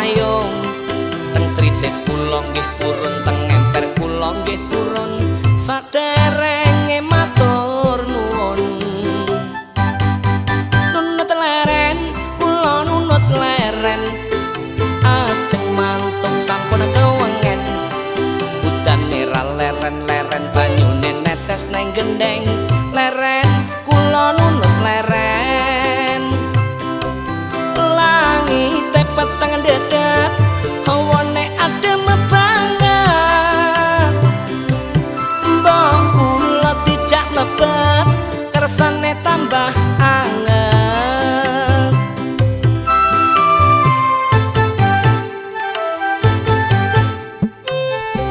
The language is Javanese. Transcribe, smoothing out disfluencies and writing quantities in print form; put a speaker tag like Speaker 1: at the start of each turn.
Speaker 1: payung. Teng tritis kula nggih purun, teng emper kula nggih purun, saderenge matur nuwun. Nunut leren kula, nunut leren, ajeng mantuk sampun kewengen. Udane ra leren-leren, banyune netes neng gendeng.